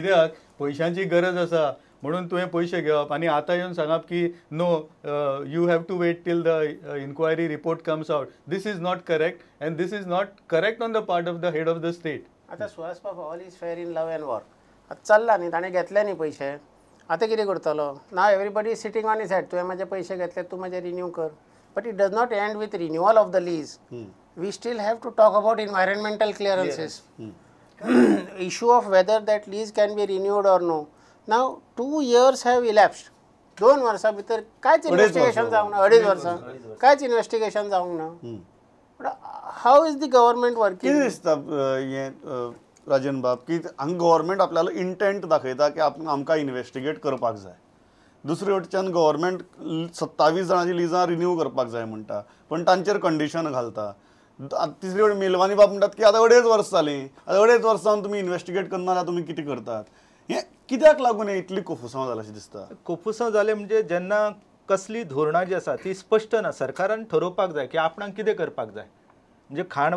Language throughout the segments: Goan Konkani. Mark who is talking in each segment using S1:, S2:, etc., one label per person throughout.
S1: कित्याक पयशांची गरज आसा म्हणून तुवें पयशे घेवप आनी आतां येवन सांगप की no, you have to wait till the inquiry report comes out, this is not correct and this is not correct on the part of the head of the state.
S2: आतां सुहास बाब, all is fair in love and war. आतां चल्ला न्ही, ताणें घेतले न्ही पयशे, आतां कितें करतलो? Now everybody is sitting on his head. तुवें म्हाजे पयशे घेतले, तूं म्हाजे रिन्यू कर. But it does not end with renewal of the lease. We still have to talk about environmental clearances. Issue of whether that lease can be renewed or no. Now 2 years have elapsed. 2 वर्सां भितर कांयच इन्वेस्टिगेशन जावंक ना, 2.5 वर्सां कांयच इन्वेस्टिगेशन जावंक ना. How is the government working?
S3: कितें दिसता हें राजन बाब की हांगा गव्हर्मेंट आपल्याला इंटेंट दाखयता की आमकां इन्वेस्टिगेट करपाक जाय, दुसरे वटच्यान गव्हर्मेंट 27 जाणांची लिजां रिन्यू करपाक जाय म्हणटा, पण तांचेर कंडिशन घालता. तिसरे वटेन मेलवानी बाब म्हणटात की आतां 2.5 वर्सां जालीं, आतां 2.5 वर्सां तुमी इन्वेस्टिगेट करना जाल्यार तुमी कितें करतात? हें कित्याक लागून हें इतली कोफुसांव जालां अशें दिसता?
S4: कोफुसांव जालें म्हणजे जेन्ना कसली धोरणां जी आसा ती स्पश्ट ना, सरकारान ठरोवपाक जाय की आपणाक कितें करपाक जाय. म्हणजे खाण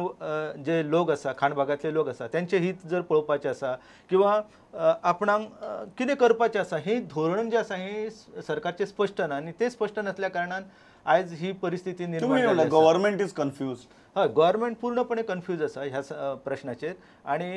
S4: जे लोक आसा, खाण भागांतले लोक आसा तेंचे हित जर पळोवपाचें आसा किंवा आपणाक कितें करपाचें आसा, हें धोरण जें आसा हें सरकारचें स्पश्ट ना आनी तें स्पश्ट नासल्या कारणान आयज ही परिस्थिती निर्माण जाली.
S3: Government is confuse.
S4: हय, गव्हर्मेंट पूर्णपणे कन्फ्यूज आसा ह्या प्रश्नाचेर आनी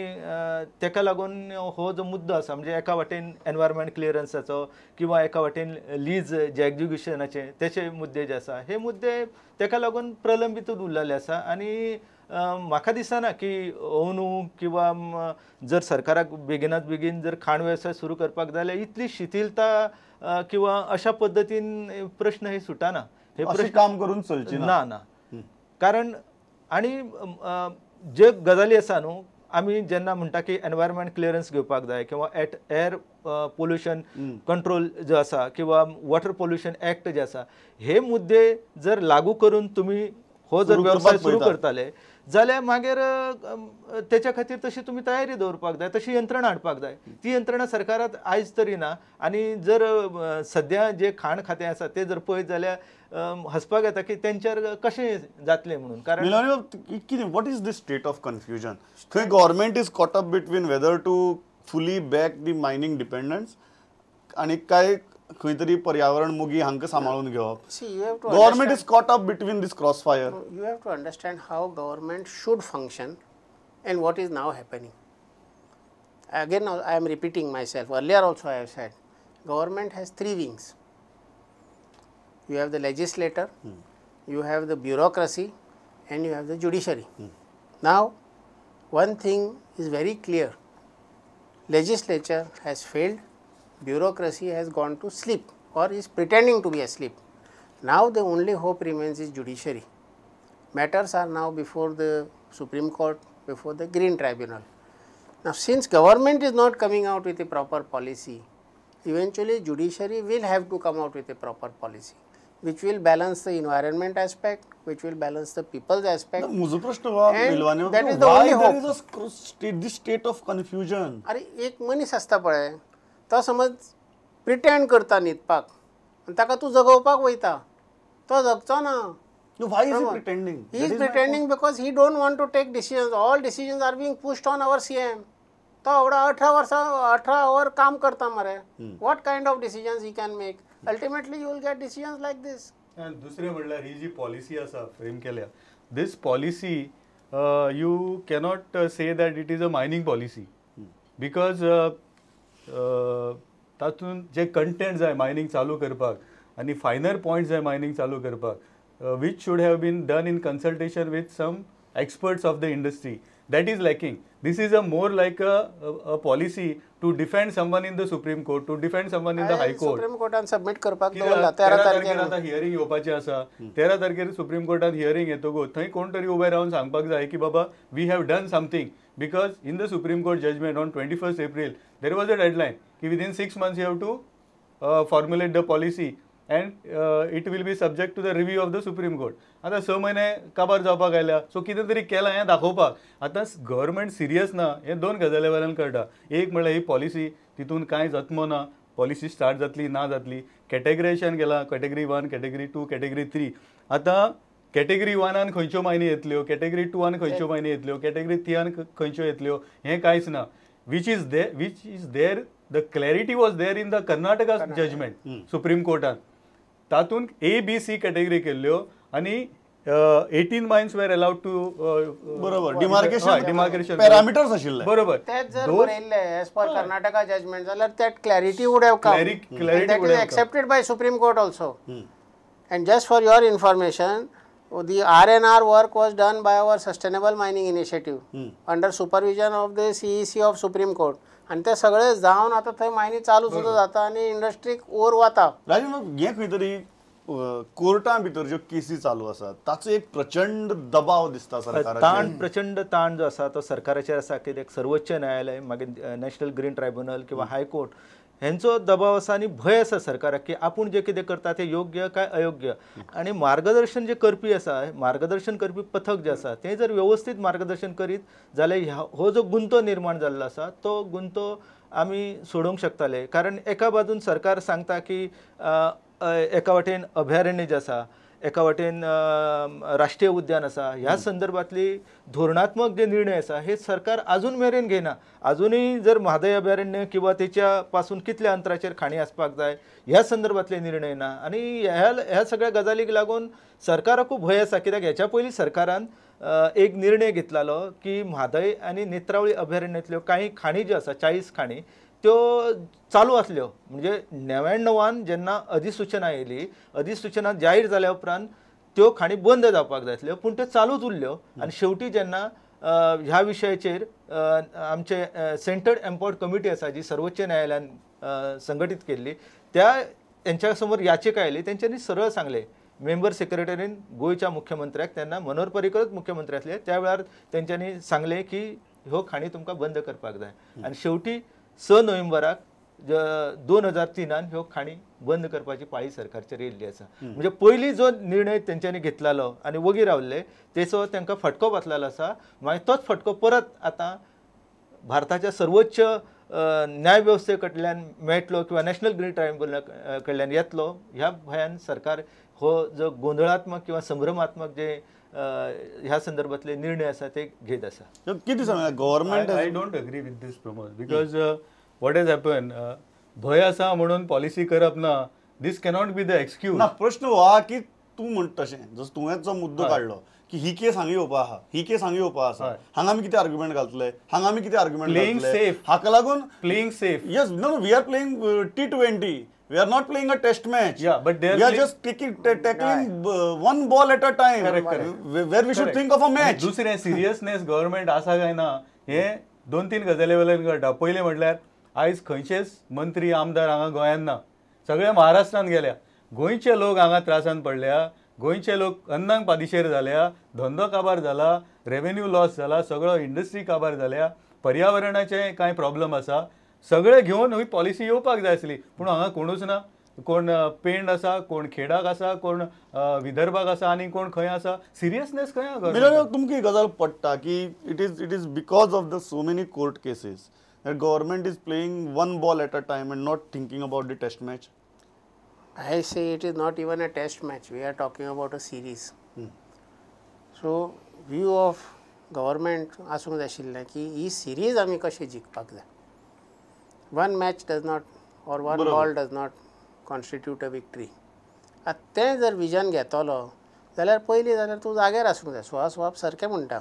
S4: तेका लागून हो जो मुद्दो आसा म्हणजे एका वाटेन एनवायरमेंट क्लियरन्साचो किंवा एका वाटेन लीज जे एक्जिक्युशनाचे तेचे मुद्दे जे आसा हे मुद्दे तेका लागून प्रलंबीत उरलेले आसा. आनी म्हाका दिसना की अंदू किंवा जर सरकाराक बेगिनात बेगीन जर खाण वेवसाय सुरू करपाक जाल्यार इतली शिथिलता किंवा अशा पद्दतीन प्रश्न हे सुटना. हे प्रश्न
S3: काम करून चलचे
S4: ना ना, कारण आनी जे गजाली आसा न्हू, आमी जेन्ना म्हणटा की एनवायरमेंट क्लियरन्स घेवपाक जाय किंवा एट एअर पोल्युशन कंट्रोल जो आसा किंवा वॉटर पोल्युशन एक्ट जे आसा, हे मुद्दे जर लागू करून तुमी हो जर वेवसाय सुरू करताले जाल्यार मागीर तेच्या खातीर तशी तुमी तयारी दवरपाक जाय, तशी यंत्रणा हाडपाक जाय. ती यंत्रणा सरकारात आयज तरी ना. आनी जर सद्या जे खाण खातें आसा ते जर पळयत जाल्यार हसपाक येता की तेंच्यार कशें जातलें म्हणून.
S3: कारण कितें, what is this state of confusion? थंय government is caught up between whether to fully back the mining dependence आनी काय खंय तरी पर्यावरण मोगी हांकां सांबाळून घेवप. Government is caught up between this cross fire.
S2: You have to understand how government should function and what is now happening. Again I am repeating myself, earlier also I have said government has 3 wings. You have the legislator, you have the bureaucracy and you have the judiciary. Now one thing is very clear, legislature has failed, bureaucracy has gone to sleep or is pretending to be asleep. Now the only hope remains is judiciary. Matters are now before the Supreme Court, before the Green Tribunal. Now since government is not coming out with a proper policy, eventually judiciary will have to come out with a proper policy which will balance the environment aspect, which will balance the people's aspect.
S3: म्हजो प्रश्न हो,
S2: that is the only hope.
S3: There is a this state of confusion.
S2: अरे एक मनीस आसता पळय, तो समज प्रिटेंड करता न्हिदपाक आनी ताका तूं जगोवपाक वयता, तो जगचो ना.
S3: Why is he pretending?
S2: He is pretending because he don't want to take decisions. All decisions are being pushed on our CM. तो एवढा 18 वर्सां 18 our काम करता मरे. What kind of decisions he can make? Ultimately you will get decisions like this.
S1: आनी दुसरें म्हणल्यार ही जी पॉलिसी आसा फ्रेम केल्या, this policy you cannot say that it is a mining policy because तातूंत जे कंटेंट जाय मायनींग चालू करपाक आनी फायनर पॉयंट जाय मायनींग चालू करपाक, which should have been done in consultation with some experts of the industry, that is lacking. This is a more like a policy to defend someone in the Supreme Court, to defend someone in the High Court.
S2: Supreme कोर्टान सबमिट करपाक दवरला 13 तारखेर.
S1: आतां हियरींग येवपाचें आसा, 13 तारखेर सुप्रीम कोर्टान हियरींग येतकूच थंय कोण तरी उबे रावन सांगपाक जाय की बाबा we have done something, because in the Supreme Court judgment on 21 April there was a deadline की within 6 months you have to formulate the policy and it will be subject to the review of the Supreme Court. आतां 6 म्हयने काबार जावपाक आयल्या, सो कितें तरी केलां हें दाखोवपाक. आतां गव्हर्मेंट सिरियस ना हें 2 गजाली वयल्यान कळटा. एक म्हणल्यार ही पॉलिसी तितून कांय जत्मो ना, पॉलिसी स्टार्ट जातली ना जातली, कॅटेगरायझेशन केलां, कॅटेगरी 1, कॅटेगरी 2, कॅटेगरी 3. आतां कॅटेगरी 1 खंयच्यो मायनी येतल्यो, कॅटेगरी 2 खंयच्यो मायनी येतल्यो, कॅटेगरी 3 खंयच्यो येतल्यो, हें कांयच ना. which is there the clarity was there in the Karnataka judgment supreme कोर्टान तातूंत ए बी सी कॅटेगरी केल्ल्यो आनी 18 mines were allowed to
S3: बरोबर डिमार्केशन
S1: डिमार्केशन
S3: पॅरामिटर्स आशिल्ले
S1: बरोबर
S2: तेच जर बरयल्ले एज पर कर्नाटका जजमेंट जाल्यार that clarity would have come
S1: clarity
S2: that is accepted by Supreme Court also. And just for your information the R&R work was done by our Sustainable Mining Initiative under supervision of the CEC of Supreme Court. आनी ते सगळे जावन आतां थंय मायनी चालू सुद्दां जाता आनी इंडस्ट्रीक ओर वता.
S3: राजू हें खंय तरी कोर्टा भितर ज्यो केसी चालू आसात ताचो एक प्रचंड दबाव दिसता सरकाराचेर.
S4: ताण प्रचंड ताण जो आसा तो सरकाराचेर आसा कित्याक सर्वोच्च न्यायालय मागीर नॅशनल ग्रीन ट्रायब्युनल किंवा हायकोर्ट हेंचो दबाव आसा आनी भंय आसा सरकाराक की आपूण जें कितें करता तें योग्य काय अयोग्य. आनी मार्गदर्शन जें करपी आसा मार्गदर्शन करपी पथक जें आसा तें जर वेवस्थीत मार्गदर्शन करीत जाल्यार हो जो गुंतो निर्माण जाल्लो आसा तो गुंतो आमी सोडोवंक शकताले. कारण एका बाजून सरकार सांगता की एका वाटेन अभयारण्य जें आसा एका वाटेन राष्ट्रीय उद्यान आसा ह्या संदर्भातली धोरणात्मक जे निर्णय आसा हे सरकार अजून मेरेन घेयना. अजूनय जर म्हादय अभयारण्य किंवा तेच्या पासून कितल्या अंतराचेर खाणी आसपाक जाय ह्या संदर्भातले निर्णय ना. आनी ह्या सगळ्या गजालीक लागून सरकाराकूय भंय आसा कित्याक हेच्या पयलीं सरकारान एक निर्णय घेतलेलो की म्हादय आनी नेत्रावळी अभयारण्यांतल्यो कांय खाणी ज्यो आसा 40 खाणी त्यो चालू आसल्यो. म्हणजे 99 जेन्ना अधिसूचना येयली अधिसूचना जाहीर जाल्या उपरांत त्यो खाणी बंद जावपाक जाय आसल्यो पूण त्यो चालूच उरल्यो. आनी शेवटी जेन्ना ह्या विशयाचेर आमचे सेंटर्ड एम्पॉवर्ड कमिटी आसा जी सर्वोच्च न्यायालयान संघटीत केल्ली त्या तेंच्या समोर याचिका आयली तेंच्यांनी सरळ सांगलें मेंबर सेक्रेटरीन गोंयच्या मुख्यमंत्र्याक तेन्ना मनोहर पर्रीकरच मुख्यमंत्री आसले त्या वेळार तेंच्यांनी सांगलें की ह्यो खाणी तुमकां बंद करपाक जाय. आनी शेवटी 6 नोव्हेंबराक 2003 ह्यो खाणी बंद करपाची पाळी सरकारचेर येयल्ली आसा. म्हणजे पयलीं जो निर्णय तेंच्यांनी घेतलेलो आनी वगी रावल्ले तेचो तांकां फटको बसलेलो आसा. मागीर तोच फटको परत आतां भारताच्या सर्वोच्च न्यायवेवस्थे कडल्यान मेळटलो किंवा नॅशनल ग्रीन ट्रायब्युनला कडल्यान येतलो ह्या भंयान सरकार हो जो गोंदळात्मक किंवा संभ्रमात्मक जे ह्या संदर्भातले निर्णय आसा ते घेत आसा.
S3: कितें सांगता government?
S1: I don't agree with this Pramod because what has happen भंय आसा म्हणून पॉलिसी करप ना this cannot be the excuse.
S3: ना प्रश्न हो आहा की तूं म्हणटा तशें जसो तुवेंच जो मुद्दो काडलो की ही केस हांगा येवपा आहा ही केस हांगा येवपा आसा हांगा आमी कितें आर्ग्युमेंट घालतले हांगा आमी कितें आर्ग्युमेंट घालतले हाका लागून
S1: playing safe.
S3: Yes no we are playing T20. We are not playing a test match.
S1: Yeah, but
S3: we are just tackling one ball at a time.
S1: Correct, correct.
S3: Where we should think of a match.
S1: दुसरें सिरियसनेस गव्हर्मेंट आसा काय ना हे 2-3 गजाली वयल्यान कळटा. पयलें म्हटल्यार आयज खंयचेच मंत्री आमदार हांगा गोंयांत ना, सगळे महाराष्ट्रान गेल्या. गोंयचे लोक हांगा त्रासान पडल्या, गोंयचे लोक अन्नाक पादिशेर जाल्या, धंदो काबार जाला, रेवेन्यू लॉस जाला, सगळो इंडस्ट्री काबार जाल्या, पर्यावरणाचे कांय प्रॉब्लम आसा, सगळे घेवन ही पॉलिसी येवपाक जाय आसली. पूण हांगा कोणूच ना, कोण पेंड आसा, कोण खेडाक आसा, कोण विदर्भाक आसा आनी कोण खंय आसा. सिरियसनेस खंय आसा?
S3: तुमकां ही गजाल पडटा की it is because of the so many court cases that government is playing one ball at a time and not thinking about the test match?
S2: I say it is not even a test match, we are talking about a series. So view of government आसूंक जाय आशिल्लें की ही सिरीज आमी कशी जिखपाक जाय. One match does not or one ball does not constitute a victory. आतां तें जर विजन घेतलो जाल्यार पयलीं जाल्यार तूं जाग्यार आसूंक जाय. सुहास सारकें म्हणटा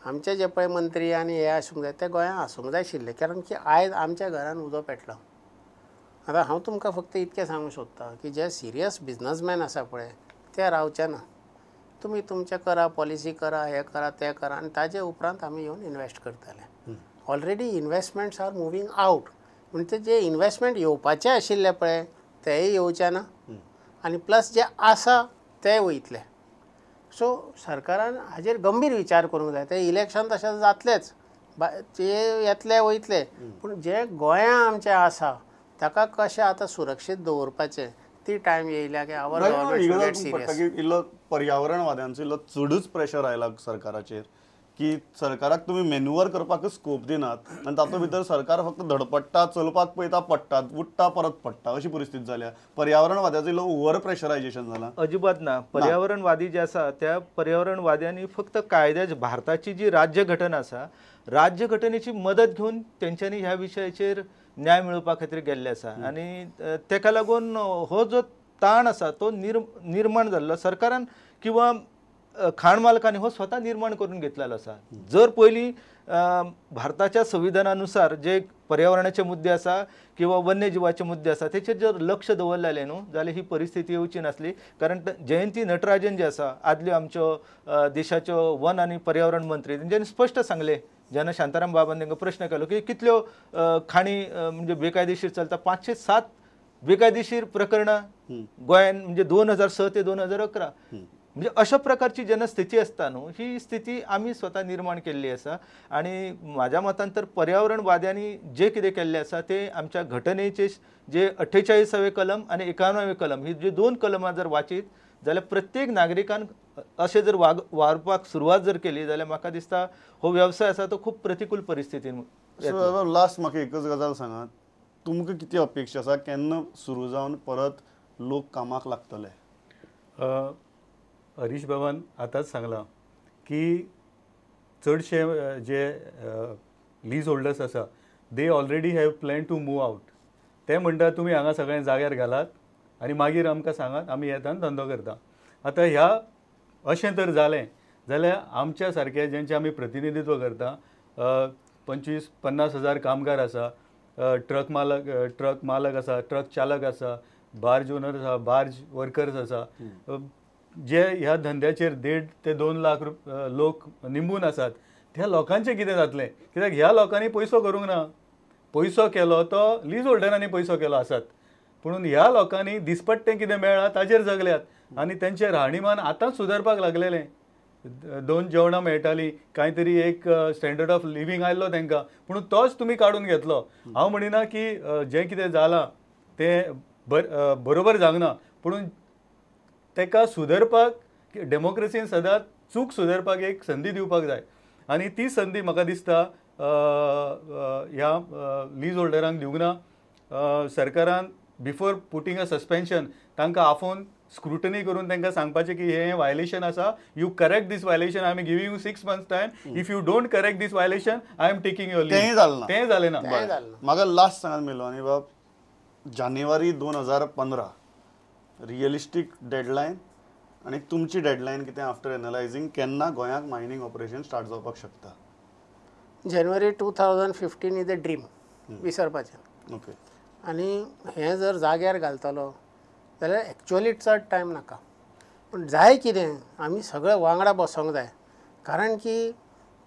S2: आमचे जे पळय मंत्री आनी हे आसूंक जाय ते गोंयांत आसूंक जाय आशिल्ले कारण की आयज आमच्या घरान उजो पेटलो. आतां हांव तुमकां फक्त इतकें सांगूंक सोदतां की जे सिरियस बिजनसमॅन आसा पळय ते रावचे ना. तुमी तुमचें करा, पॉलिसी करा, हें करा, तें करा आनी ताजे उपरांत आमी येवन इनवेस्ट करतले. Already investments are moving out म्हणजे जे इनवेस्टमेंट येवपाचे आशिल्ले पळय तेय येवचे ना आनी प्लस जे आसा ते वयतले. सो सरकारान हाजेर गंभीर विचार करूंक जाय. ते इलेक्शन तशें जातलेच, ते येतले वयतले, पूण जे गोंया आमचें आसा ताका कशें आतां सुरक्षीत दवरपाचें ती टायम येयल्या की our government should get serious.
S3: इल्लो पर्यावरणवाद्यांचो इल्लो चडूच प्रेशर आयला सरकाराचेर की सरकाराक तुमी मेन्युवर करपाकच स्कोप दिनात आनी तातूंत भितर सरकार फक्त धडपडटा, चलपाक पळयता, पडटा, उठ्ठा, परत पडटा, अशी परिस्थिती जाल्या. पर्यावरणवाद्याचो इल्लो ओवर प्रेशरायजेशन जाला.
S4: अजिबात ना. पर्यावरणवादी जे आसा त्या पर्यावरणवाद्यांनी फक्त कायद्या भारताची जी राज्यघटना आसा राज्यघटनेची मदत घेवन तेंच्यांनी ह्या विशयाचेर न्याय मेळोवपा खातीर गेल्ले आसा आनी तेका लागून हो जो ताण आसा तो निर्माण जाल्लो सरकारान किंवा खाण मालकांनी हो स्वता निर्माण करून घेतलेलो आसा. जर पयलीं भारताच्या संविधानानुसार जे पर्यावरणाचे मुद्दे आसा किंवा वन्यजिवाचे मुद्दे आसा तेचेर जर लक्ष दवरलें न्हू जाल्यार ही परिस्थिती येवची नासली. कारण जयंती नटराजन जे आसा आदल्यो आमच्यो देशाच्यो वन आनी पर्यावरण मंत्री तेंच्यांनी स्पश्ट सांगलें जेन्ना शांताराम बाबान तांकां प्रश्न केलो की कितल्यो खाणी म्हणजे बेकायदेशीर चलता, 507 बेकायदेशीर प्रकरणां गोंयान म्हणजे 2006 ते 2011 म्हणजे अशा प्रकारची जेन्ना स्थिती आसता न्हू ही स्थिती आमी स्वता निर्माण केल्ली आसा. आनी म्हाज्या मतान तर पर्यावरणवाद्यांनी जे कितें केल्लें आसा ते आमच्या घटनेचे जे 48वे कलम आनी 51वे कलम ही जी 2 कलमां जर वाचीत जाल्यार प्रत्येक नागरिकान अशें जर वावरपाक सुरवात जर केली जाल्यार म्हाका दिसता हो वेवसाय आसा तो खूब प्रतिकूल परिस्थितीन.
S3: लास्ट म्हाका एकच गजाल सांगात, तुमकां कितें अपेक्षा आसा केन्ना सुरू जावन परत लोक कामाक लागतले?
S1: हरीश बाबान आतांच सांगलां की चडशे जे लीज होल्डर्स आसा they already have plan to move out. ते म्हणटात तुमी हांगा सगळें जाग्यार घालात आनी मागीर आमकां सांगात, आमी येता आनी धंदो करता. आतां ह्या अशें तर जालें जाल्यार आमच्या सारके जेंचें आमी प्रतिनिधित्व करता 25-50 हजार कामगार आसा, ट्रक मालक आसा, ट्रक चालक आसा, बार्ज ओनर आसा, बार्ज वर्कर्स आसा, जे ह्या धंद्याचेर 1.5 ते 2 लाख लोक निंबून आसात त्या लोकांचें कितें जातलें? कित्याक ह्या लोकांनी पयसो करूंक ना, पयसो केलो तो लीज होल्डरांनी पयसो केलो आसत, पुणून ह्या लोकांनी दिसपट्टें कितें मेळ्ळां ताजेर जगल्यात आनी तेंचें राहणीमान आतांच सुदारपाक लागलेलें. 2 जेवणां मेळटालीं, कांय तरी एक स्टँडर्ड ऑफ लिवींग आयलो तांकां, पूण तोच तुमी काडून घेतलो. हांव म्हणिना की जें कितें जालां तें बरोबर जावंक ना, पूण तेका सुदरपाक डेमोक्रेसीन सदांच चूक सुदरपाक एक संदी दिवपाक जाय आनी ती संदी म्हाका दिसता ह्या लीज होल्डरांक दिवंक ना. सरकारान बिफोर पुटींग अ सस्पेन्शन तांकां आफोवन स्क्रुटनी करून तांकां सांगपाचें की हें वायलेशन आसा, you correct this violation, I am giving you 6 months time, if you don't correct this violation I am taking your leave. तेंय जालें ना.
S3: म्हाका लास्ट सांगात मेलवानी बाब, जानेवारी 2015 रियलिस्टीक डेडलायन आनी तुमची डेडलायन कितें आफ्टर एनलायझींग केन्ना गोंयांत मायनींग ऑपरेशन स्टार्ट जावपाक शकता?
S2: जानेवारी 2015 is a dream विसरपाचें. ओके. आनी हें जर जाग्यार घालतलो जाल्यार एक्चुअली चड टायम नाका, पूण जाय कितें आमी सगळे वांगडा बसोंक जाय. कारण की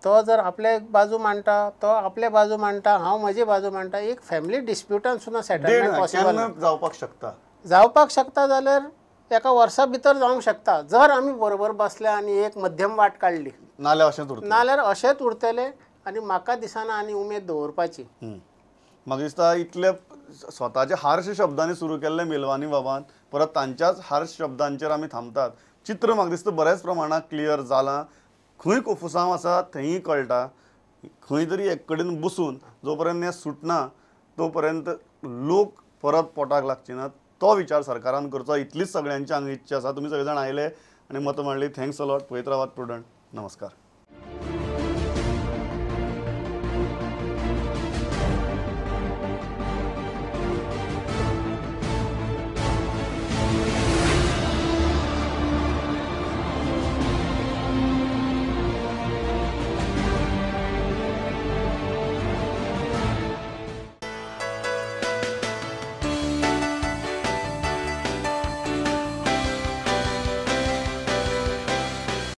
S2: तो जर आपले बाजू मांडटा, तो आपले बाजू मांडटा, हांव म्हजी बाजू मांडटा, एक फॅमिली डिस्प्युटान सुद्दां सेटलमेंट पॉसिबल
S3: जावपाक शकता.
S2: जावपाक शकता जाल्यार एका वर्सा भितर जावंक शकता जर आमी बरोबर बसले आनी एक मध्यम वाट काडली, नाल्यार अशेंच उरतलें आनी म्हाका दिसना आनी उमेद दवरपाची.
S3: म्हाका दिसता इतले स्वताच्या हार्श शब्दांनी सुरू केल्ले मेलवानी बाबान परत तांच्याच हार्श शब्दांचेर आमी थांबतात. चित्र म्हाका दिसता बऱ्याच प्रमाणांत क्लियर जालां, खंय कोफुसांव आसा थंय कळटा, खंय तरी एक कडेन बसून जो पर्यंत हें सुटना तो पर्यंत लोक परत पोटाक लागचे ना, तो विचार सरकारान करचो, इतलीच सगळ्यांची हांगा इच्छा आसा. तुमी सगळे जाण आयले आनी मतां मांडली, thanks a lot. पळयत रावात प्रुडंट. नमस्कार.